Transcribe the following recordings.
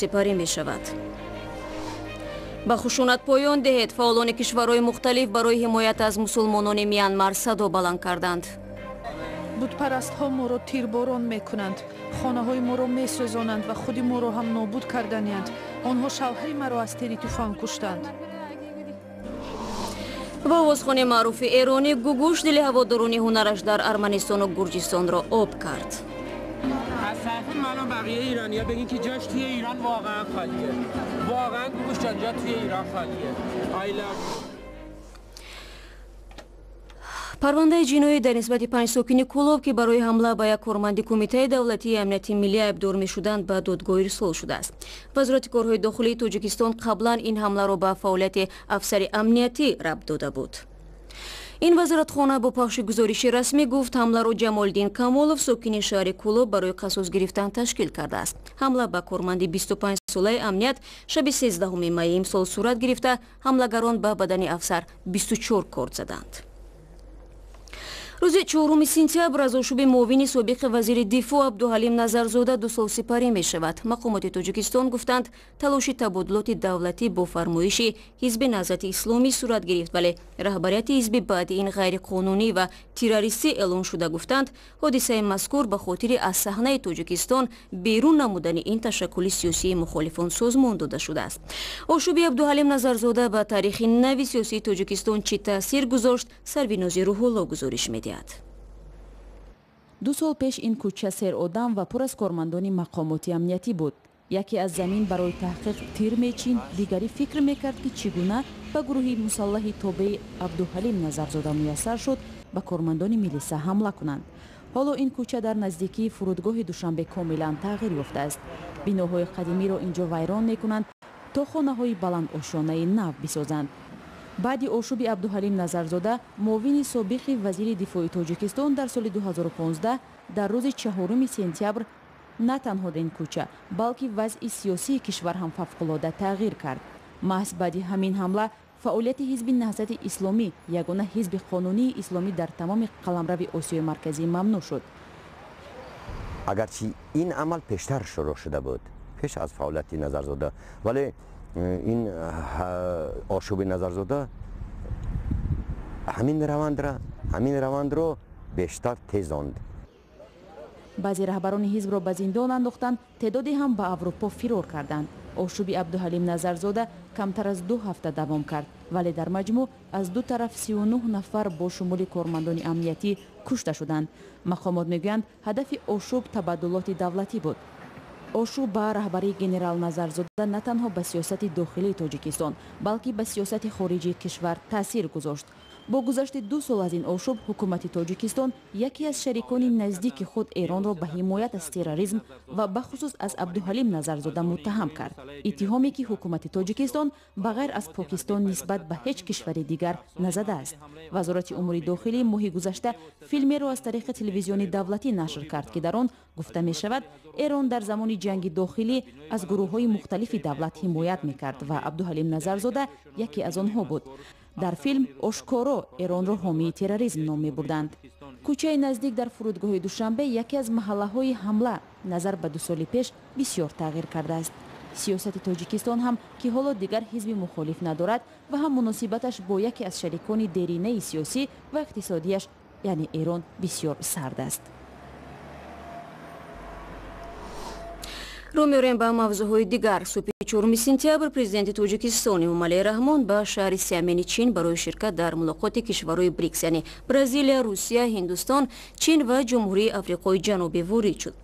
Сипарӣ мешавад. Ба хушунат поён диҳед. Фаъолони кишварҳои мухталиф барои ҳимоят аз мусулмонони Мянмар садо баланд карданд. Бутпарастҳо моро тирборон мекунанд, хонаҳои моро месӯзонанд ва худи моро ҳам нобуд карданианд. Онҳо шавҳари маро аз тири туфанг куштанд. Ва овозхони маъруфи эронӣ Гугуш дили ҳаводорони ҳунараш дар Арманистону Гурҷистонро об кард. از طرف من و بقیه ایرانیا بگین که جاش توی ایران واقعا خالیه. واقعا گوگوش جان جا توی ایران خالیه. I love you. Парвандаи ҷиноӣ дар нисбати панҷ сокини Кӯлоб, ки барои ҳамла ба як корманди Кумитаи давлатии амнияти миллӣ айбдор мешуданд, ба додгоҳ ирсол шудааст. Вазорати корҳои дохилии Тоҷикистон қаблан ин ҳамларо ба фаъолияти афсари амниятӣ рабт дода буд. Ин вазоратхона бо пахши гузориши расмӣ гуфт, ҳамларо Ҷамолиддин Камолов, сокини шаҳри Кӯлоб, барои қасос гирифтан ташкил кардааст. Ҳамла ба корманди 25-солаи амният шаби 13 майи имсол сурат гирифта, ҳамлагарон ба бадани афсар 24 корд заданд. Рӯзи 4 сентябр аз ошӯби муовини собиқи вазири дифоъ Абдуҳалим Назарзода 2 сол сипарӣ мешавад. Мақомоти Тоҷикистон гуфтанд, талоши табодулоти давлатӣ бо фармоиши Ҳизби Наҳзати Исломӣ сурат гирифт, вале раҳбарияти ҳизби баъди ин ғайриқонунӣ ва террористӣ эълон шуда гуфтанд, ҳодисаи мазкур ба хотири аз саҳнаи Тоҷикистон берун намудани ин ташаккули сиёсии мухолифон созмон дода шудааст. Ошӯби Абдуҳалим Назарзода ба таърихи нави сиёсии Тоҷикистон чӣ таъсир гузошт, Сарвинози Рӯҳулло гузориш медиҳад. 2 сол пеш ин кӯча серодам ва пур аз кормандони мақомоти амниятӣ буд. Яке аз замин барои таҳқиқ тир мечин, дигари фикр мекард, ки чӣ гуна ба гурӯҳи мусаллаҳи тобеи Абдуҳалим Назарзода муяссар шуд ба кормандони милиса ҳамла кунанд. Ҳоло ин кӯча дар наздикии фурудгоҳи Душанбе комилан тағйир ёфтааст. Биноҳои қадимиро инҷо вайрон мекунанд, то хонаҳои баландошёнаи нав бисозанд. Баъди ошӯби Абдуҳалим Назарзода, муовини собиқи вазири дифои Тоҷикистон дар соли 2015 дар рӯзи 4 сентябр на танҳо ин кӯча, балки вазъи сиёсии кишвар ҳам фавқулода тағйир кард. Маҳз баъди ҳамин ҳамла фаъолияти Ҳизби Наҳзати Исломӣ, ягона ҳизби қонунии исломӣ дар тамоми қаламрави Осиёи Марказӣ, мамнӯъ шуд. Агарчи ин амал пештар шурӯъ шуда буд, пеш аз фаъолияти Назарзода, вале ин ошӯби Назарзода ҳамин равандро бештар тезонд. Баъзе раҳбарони ҳизбро ба зиндон андохтанд, теъдоде ҳам ба Аврупо фирор карданд. Ошӯби Абдуҳалим Назарзода камтар аз 2 ҳафта давом кард, вале дар маҷмӯъ аз ду тараф 39 нафар бо шумули кормандони амниятӣ кушта шуданд. Мақомот мегӯянд, ҳадафи ошӯб табаддулоти давлатӣ буд. Ошӯб ба раҳбарии генерал Назарзода на танҳо ба сиёсати дохилии Тоҷикистон, балки ба сиёсати хориҷии кишвар таъсир гузошт. Бо гузашти 2 сол аз ин ошӯб, ҳукумати Тоҷикистон яке аз шарикони наздики худ Эронро ба ҳимоят аз терроризм ва бахусус аз Абдуҳалим Назарзода муттаҳам кард. Иттиҳоме, ки ҳукумати Тоҷикистон ба ғайр аз Покистон нисбат ба ҳеҷ кишвари дигар назадааст. Вазорати умури дохилӣ моҳи гузашта филмеро аз тариқи телевизиони давлатӣ нашр кард, ки дар он гуфта мешавад, Эрон дар замони ҷанги дохилӣ аз гурӯҳҳои мухталифи давлат ҳимоят мекард ва Абдуҳалим Назарзода яке аз онҳо буд. Дар филм ошкоро Эронро ҳомии терроризм ном мебурданд. Кӯчаи наздик дар фурудгоҳи Душанбе, яке аз маҳаллаҳои ҳамла, назар ба 2 соли пеш бисёр тағйир кардааст. Сиёсати Тоҷикистон ҳам, ки ҳоло дигар ҳизби мухолиф надорад ва ҳам муносибаташ бо яке аз шарикони деринаи сиёсӣ ва иқтисодияш, яъне Эрон, бисёр сард аст. Рӯ меорем ба мавзӯъҳои дигар. Субҳи 4 сентябр президенти Тоҷикистон Эмомалӣ Раҳмон ба шаҳри Сиамени Чин барои ширкат дар мулоқоти кишварҳои БРИКС, яъне Бразилия, Русия, Ҳиндустон, Чин ва Ҷумҳурии Африқои Ҷанубӣ ворид шуд.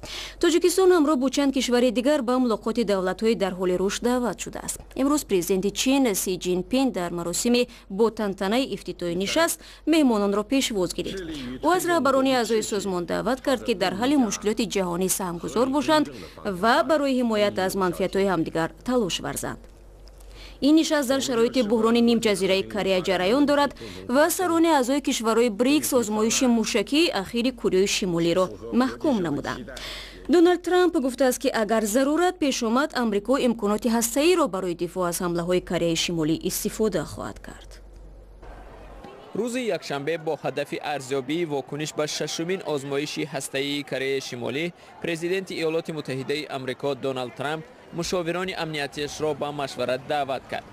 Тоҷикистон ҳамроҳ бо чанд кишвари дигар ба мулоқоти давлатҳои дар ҳоли рушд даъват шудааст. Имрӯз президенти Чин Си Ҷинпин дар маросими бо тантанаи ифтитоҳи нишаст меҳмононро пешвоз гирифт. Ӯ аз раҳбарони аъзои созмон даъват кард, ки дар ҳалли мушкилоти ҷаҳонӣ саҳмгузор бошанд ва барои ҳимоят аз манфиатҳои ҳамдигар талош варзанд. Ин нишаст дар шароити буҳрони нимҷазираи Корея ҷараён дорад ва сарони аъзои кишварҳои БРИКС озмоиши мушакии ахири Кореяи Шимолиро маҳкум намуданд. Доналд Трамп гуфтааст, ки агар зарурат пеш омад, Амрико имконоти ҳастаиро барои дифоъ аз ҳамлаҳои Кореяи Шимолӣ истифода хоҳад кард. Рӯзи якшанбе бо ҳадафи арзёбии вокуниш ба шашумин озмоиши ҳастаии Кореяи Шимолӣ, президенти Иёлоти Муттаҳидаи Амрико Доналд Трамп мушовирони амниятиашро ба машварат даъват кард.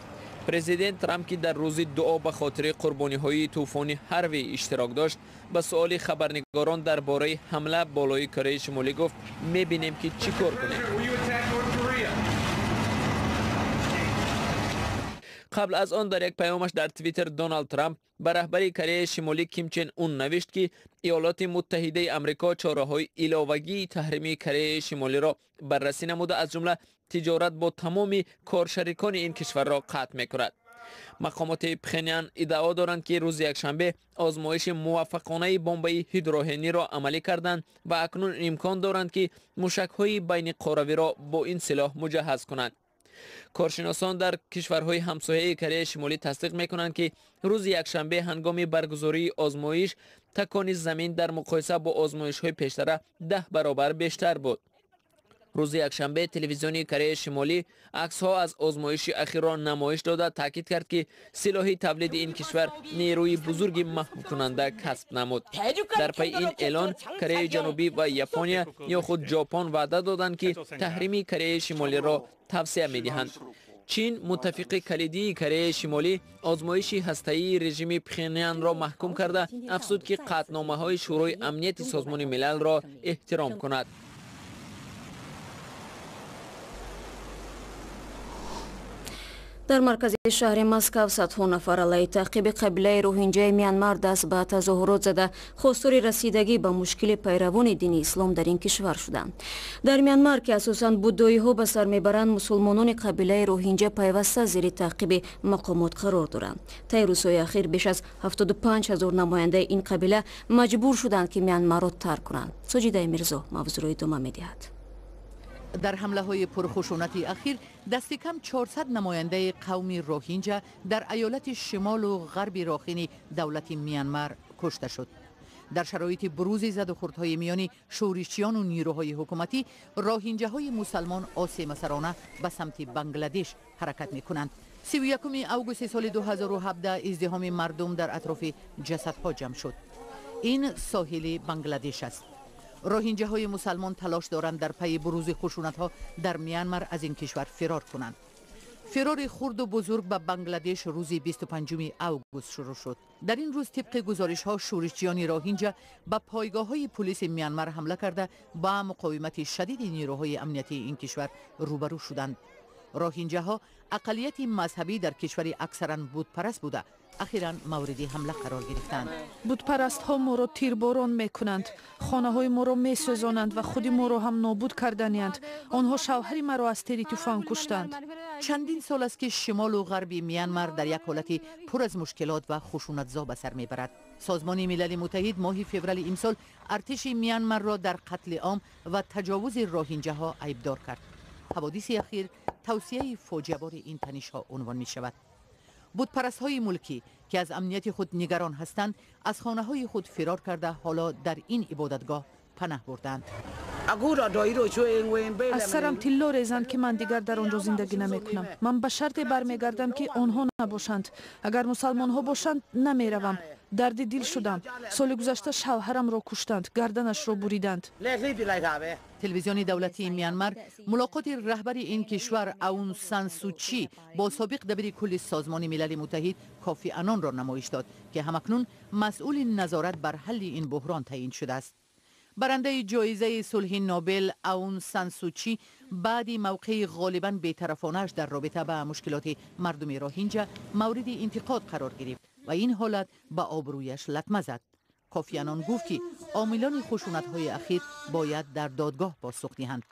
Президент Трамп, ки дар рӯзи дуо ба хотири қурбониҳои тӯфони Ҳарви иштирок дошт, ба суоли хабарнигорон дар бораи ҳамла болои Кореяи Шимолӣ гуфт: мебинем, ки чӣ кор кунем. Қабл аз он дар як паёмаш дар Твиттер Доналд Трамп ба раҳбари Кореяи Шимолӣ Ким Чен Ун навишт, ки Иёлоти Муттаҳидаи Амрико чораҳои иловагии таҳримии Кореяи Шимолиро баррасӣ намуда, аз ҷумла тиҷорат бо тамоми коршарикони ин кишварро қатъ мекунад. Мақомоти Пхенян иддао доранд, ки рӯзи якшанбе озмоиши муваффақонаи бомбаи ҳидрогениро амалӣ карданд ва акнун имкон доранд, ки мушакҳои байниқоравиро бо ин силоҳ муҷаҳҳаз кунанд. Коршиносон дар кишварҳои ҳамсояи Кореяи Шимолӣ тасдиқ мекунанд, ки рӯзи якшанбе ҳангоми баргузории озмоиш такони замин дар муқоиса бо озмоишҳои пештара 10 баробар бештар буд. Рӯзи якшанбе телевизиони Кореяи Шимолӣ аксҳо аз озмоиши ахирро намоиш дода, таъкид кард, ки силоҳи тавлиди ин кишвар нерӯи бузурги маҳвкунанда касб намуд. Дар пайи ин эълон Кореяи Ҷанубӣ ва Япония ё худ Ҷопон ваъда доданд, ки таҳрими Кореяи Шимолиро тавсия медиҳанд. Чин, муттафиқи калидии Кореяи Шимолӣ, озмоиши ҳастаии режими Пхенянро маҳкум карда, афзуд, ки қатъномаҳои Шӯрои Амнияти Созмони Милалро эҳтиром кунад. Дар маркази шаҳри Москав садҳо нафар алайҳи таъқиби қабилаи роҳинҷаи Мянмар даст ба тазоҳурот зада, хостори расидагӣ ба мушкили пайравони дини ислом дар ин кишвар шуданд. Дар Мянмар, ки асосан буддоиҳо ба сар мебаранд, мусулмонони қабилаи роҳинҷа пайваста зери таъқиби мақомот қарор доранд. Таи рӯзҳои ахир беш аз 75 ҳазор намояндаи ин қабила маҷбур шуданд, ки Мянмарро тарк кунанд. Соҷидаи Мирзо мавзӯъро идома медиҳад. Дар ҳамлаҳои пурхушунати ахир дасти кам 400 намояндаи қавми роҳинҷа дар аёлати шимолу ғарби рохини давлати Мянмар кушта шуд. Дар шароити бурузи задухӯрдҳои миёни шӯришчиёну нирӯҳои ҳукуматӣ, роҳинҷаҳои мусалмон осемасарона ба самти Бангладеш ҳаракат мекунанд. 31 августи соли 2017 издиҳоми мардум дар атрофи ҷасадҳо ҷамъ шуд. Ин соҳили Бангладеш аст. Роҳинҷаҳои мусалмон талош доранд дар пайи бурузи хушунатҳо дар Мянмар аз ин кишвар фирор кунанд. Фирори хурду бузург ба Бангладеш рӯзи 25 август шурӯъ шуд. Дар ин рӯз тибқи гузоришҳо шӯришчиёни роҳинҷа ба пойгоҳҳои пулиси Мянмар ҳамла карда, ба муқовимати шадиди нирӯҳои амниятии ин кишвар рӯбарӯ шуданд. Роҳинҷаҳо ақаллияти мазҳабӣ дар кишвари аксаран будпараст буда, ахиран мавриди ҳамла қарор гирифтанд. Будпарастҳо моро тирборон мекунанд, хонаҳои моро месӯзонанд ва худи моро ҳам нобуд карданианд. Онҳо шавҳари маро аз тири тӯфанг куштанд. Чандин сол аст, ки шимолу ғарби Мянмар дар як ҳолати пур аз мушкилот ва хушунатзо ба сар мебарад. Созмони Милали Муттаҳид моҳи феврали имсол артиши Мянмарро дар қатли ом ва таҷовузи роҳинҷаҳо айбдор кард. Ҳаводиси ахир тавсияи фоҷиабори ин танишҳо унвон мешавад. Будпарастҳои мулкӣ, ки аз амнияти худ нигарон ҳастанд, аз хонаҳои худ фирор карда, ҳоло дар ин ибодатгоҳ панаҳ бурданд. Аз сарам тилло резанд, ки ман дигар дар он ҷо зиндагӣ намекунам. Ман ба шарте бармегардам, ки онҳо набошанд. Агар мусалмонҳо бошанд, намеравам. Дарди дил шудам. Соли гузашта шавҳарамро куштанд, гарданашро буриданд. Телевизиони давлатии Мянмар мулоқоти раҳбари ин кишвар Аун Сан Сучи бо собиқ дабири кулли Созмони Милали Муттаҳид Кофи Анонро намоиш дод, ки ҳамакнун масъули назорат бар ҳалли ин буҳрон таъин шудааст. Барандаи ҷоизаи сулҳи Нобел Аун Сан Сучи баъди мавқеи ғолибан бетарафонааш дар робита ба мушкилоти мардуми роҳинҷа мавриди интиқод қарор гирифт ва ин ҳолат ба обрӯяш латма зад. Кофи Анон гуфт, ки омилони хушунатҳои ахир бояд дар додгоҳ посух диҳанд.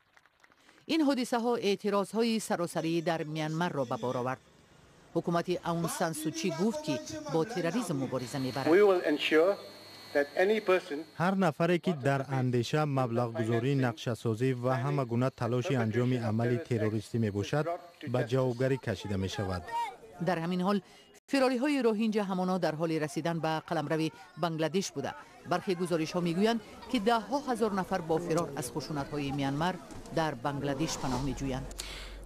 Ин ҳодисаҳо эътирозҳои саросарӣ дар Мянмарро ба бор овард. Ҳукумати Аун Сан Сучи гуфт, ки бо терроризм мубориза мебарад. Ҳар нафаре, ки дар андеша, маблағгузорӣ, нақшасозӣ ва ҳама гуна талоши анҷоми амали террористӣ мебошад, ба ҷавобгарӣ кашида мешавад. Дар ҳамин ҳол фирориҳои роҳинҷа ҳамоно дар ҳоли расидан ба қаламрави Бангладеш буда. Бархе гузоришҳо мегӯянд, ки даҳҳо ҳазор нафар бо фирор аз хушунатҳои Мянмар дар Бангладеш паноҳ меҷӯянд.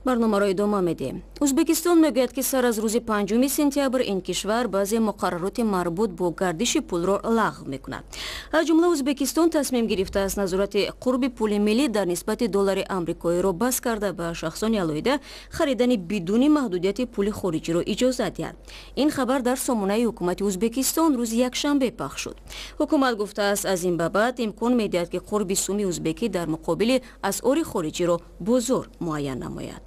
Барномаро идома медиҳем. Ӯзбекистон мегӯяд, ки сар аз рӯзи 5 сентябр ин кишвар баъзе муқаррароти марбут бо гардиши пулро лағв мекунад. Аз ҷумла Ӯзбекистон тасмим гирифтааст назорати қурби пули миллӣ дар нисбати доллари амрикоиро бас карда ба шахсони алоҳида харидани бидуни маҳдудияти пули хориҷиро иҷозат диҳад. Ин хабар дар сомонаи ҳукумати Ӯзбекистон рӯзи якшанбе пахш шуд. Ҳукумат гуфтааст, аз ин ба баъд имкон медиҳад, ки қурби суми ӯзбекӣ дар муқобили асъори хориҷиро бозор муайян намояд.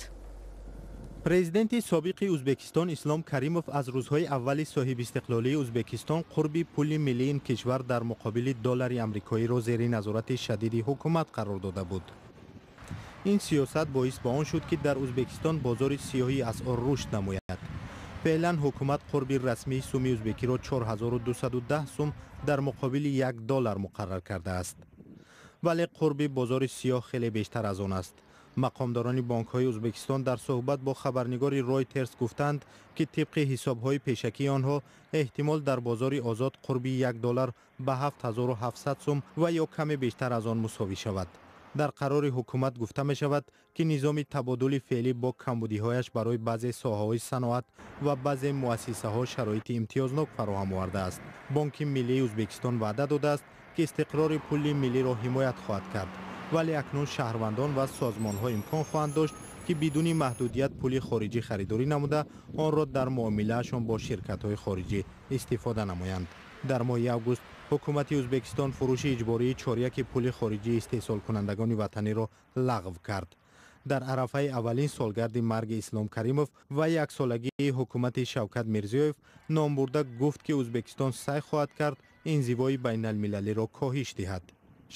Президенти собиқи Ӯзбекистон Ислом Каримов аз рӯзҳои аввали соҳибистиқлолии Ӯзбекистон қурби пули миллии ин кишвар дар муқобили доллари амрикоиро зери назорати шадиди ҳукумат қарор дода буд. Ин сиёсат боис ба он шуд, ки дар Ӯзбекистон бозори сиёҳии асъор рушд намояд. Феълан ҳукумат қурби расмии суми ӯзбекиро 4210 сум дар муқобили 1 доллар муқаррар кардааст. Вале қурби бозори сиёҳ хеле бештар аз он аст. Мақомдорони бонкҳои Ӯзбекистон дар суҳбат бо хабарнигори Ройтерс гуфтанд, ки тибқи ҳисобҳои пешакии онҳо эҳтимол дар бозори озод қурби 1 доллар ба 7700 сум ва ё каме бештар аз он мусовӣ шавад. Дар қарори ҳукумат гуфта мешавад, ки низоми табодули феълӣ бо камбудиҳояш барои баъзе соҳаҳои саноат ва баъзе муассисаҳо шароити имтиёзнок фароҳам овардааст. Бонки миллии Ӯзбекистон ваъда додааст, ки истиқрори пули миллиро ҳимоят хоҳад кард. Вале акнун шаҳрвандон ва созмонҳо имкон хоҳанд дошт, ки бидуни маҳдудият пули хориҷӣ харидорӣ намуда онро дар муомилаашон бо ширкатҳои хориҷӣ истифода намоянд. Дар моҳи август ҳукумати Ӯзбекистон фурӯши иҷбории чоряки пули хориҷии истеҳсолкунандагони ватаниро лағв кард. Дар арафаи аввалин солгарди марги Ислом Каримов ва яксолагии ҳукумати Шавкат Мирзиёев номбурда гуфт, ки Ӯзбекистон саъй хоҳад кард инзивои байналмилалиро коҳиш диҳад.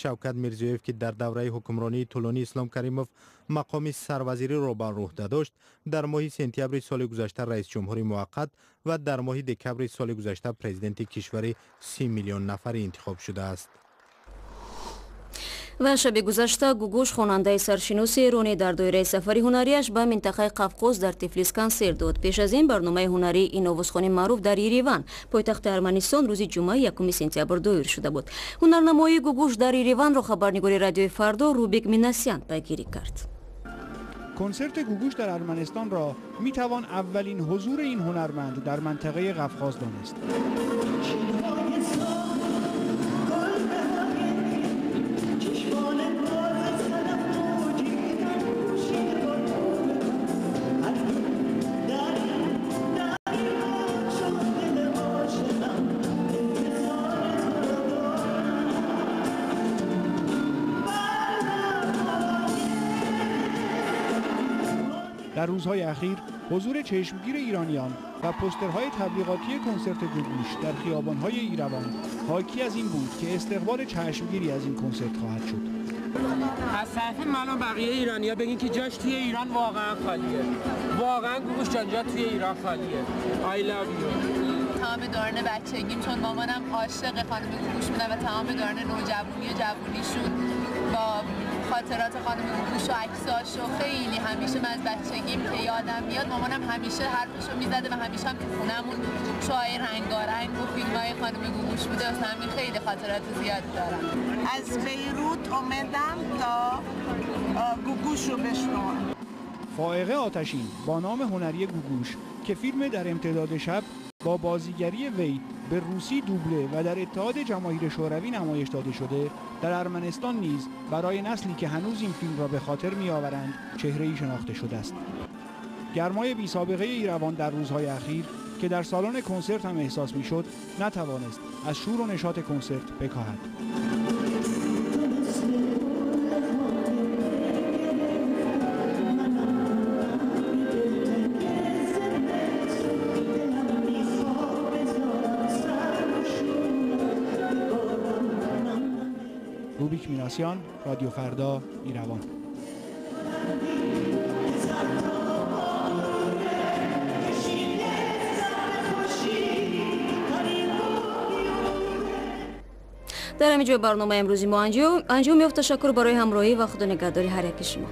Шавкат Мирзиёев, ки дар давраи ҳукмронии тӯлонии Ислом Каримов мақоми сарвазириро бар уҳда дошт, дар моҳи сентябри соли гузашта раисҷумҳури муваққат ва дар моҳи декабри соли гузашта президенти кишвари 30 миллион нафарӣ интихоб шудааст. Ва шаби гузашта Гугуш, хонандаи саршиноси эронӣ, дар доираи сафари ҳунарияш ба минтақаи Қавқоз дар Тифлис консерт дод. Пеш аз ин барномаи ҳунарии ин овозхони маъруф дар Ереван, пойтахти Арманистон, рӯзи ҷумъа 1 сентябр доир шуда буд. Ҳунарнамоии Гугуш дар Ереванро хабарнигори радиои Фардо Рубик Минасян пайгирӣ кард. کنسرت گوگوش در ارمنستان را میتوان اولین حضور این هنرمند در منطقه قفقاز دانست. در روزهای اخیر حضور چشمگیر ایرانیان و پوسترهای تبلیغاتی کنسرت گوگوش در خیابان‌های ایروان حاکی از این بود که استقبال چشمگیری از این کنسرت خواهد شد. از طرف من و بقیه ایرانی‌ها بگین که جاش توی ایران واقعا خالیه. واقعا گوگوش جان جا توی ایران خالیه. I love you. تمام دوران بچگیم، چون مامانم عاشق خانم گوگوش بودن و تمام دوران نوجوانی و جوونیشون با خاطرات خانم گوگوش و عکساش و خیلی همیشه من از بچگیم که یادم میاد مامانم همیشه حرفشو میزده و همیشه هم تو خونمون شوهای رنگارنگ و فیلمای خانم گوگوش بوده و همین خیلی خاطرات زیاد دارم. از بیروت اومدم تا گوگوش رو بشنوم. فائقه آتشین با نام هنری گوگوش که فیلم در امتداد شب با بازیگری وی به روسی دوبله و در اتحاد جماهیر شوروی نمایش داده شده، در ارمنستان نیز برای نسلی که هنوز این فیلم را به خاطر می‌آورند چهره‌ای شناخته شده است. گرمای بی سابقه ایروان در روزهای اخیر که در سالن کنسرت هم احساس می‌شد، نتوانست از شور و نشاط کنسرت بکاهد. روبیک میناسیان، رادیو فردا، ایروان. Дар ҳамин ҷой барномаи имрӯзи мо анҷом ёфт. Ташаккур барои ҳамроҳӣ ва худонигаҳдори ҳар яки шумо.